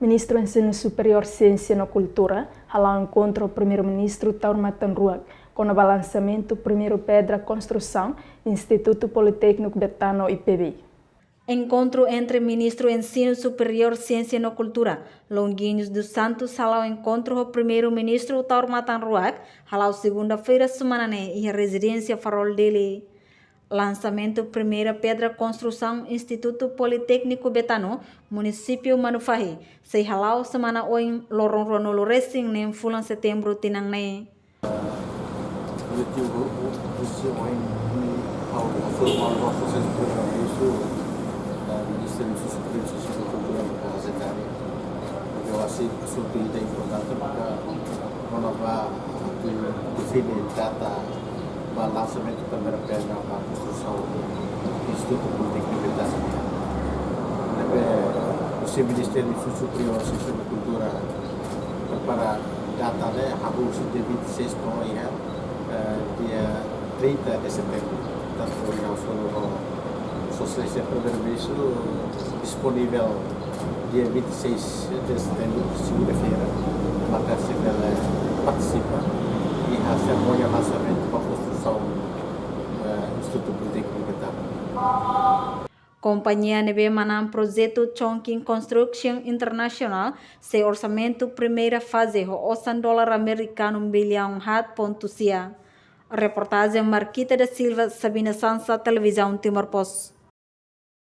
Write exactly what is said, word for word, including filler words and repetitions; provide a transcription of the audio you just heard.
Ministru Ensinu Superiór, Siénsia no Kultura hala'o enkontru ho Primeiru-Ministru Taur Matan Ruak kona-ba lansamentu primeiru pedra konstrusaun Institutu Politékniku Betano, I P B. Enkontru entre Ministru Ensinu Superiór, Siénsia no Kultura, Longuinhos dos Santos, hala'o enkontru ho Primeiru-Ministru Taur Matan Ruak, hala'o segunda-feira semana ne'e iha rezidénsia Farol, Dili. Lansamentu primeira pedra konstrusaun Institutu Politékniku Betano, Munisípiu Manufahi, sei hala'o semana oin, loron ruanulu resin neen fulan Setembru tinan ne'e. Objetivu husi oin ne'e ha'u hato'o malu ba Sua Exelénsia Primeiru-Ministru, eh, Ministru Ensinu Superiór, Siénsia no Kultura, maka ha'u hatene, porque ha'u hanoin asuntu ida importante, maka kona-ba atu define data ba lansamentu primeira pedra ba konstrusaun Institutu Politékniku Betano. Ne'ebé husi Ministériu Ensinu Superiór, Siénsia no Kultura prepara data ne'e, hahú husi dia vinte e seis to'o iha, eh, dia trinta de Setembru. Portantu, ohin ha'u fó Sua Exelénsia Primeiru-Ministru disponivel dia vinte e seis de Setembru, segunda-feira, maka sei bele partisipa iha serimónia lansamentu ba konstrusaun, eh, Institutu Politékniku Betano. Kompañia ne'ebé manán projetu Chongqing Construction International, sei orsamentu primeira faze ho osan dolar amerikanu millaun haat pontu sia. Reportajen Marquita da Silva, Sabina Sansa, Televizaun Timor Post.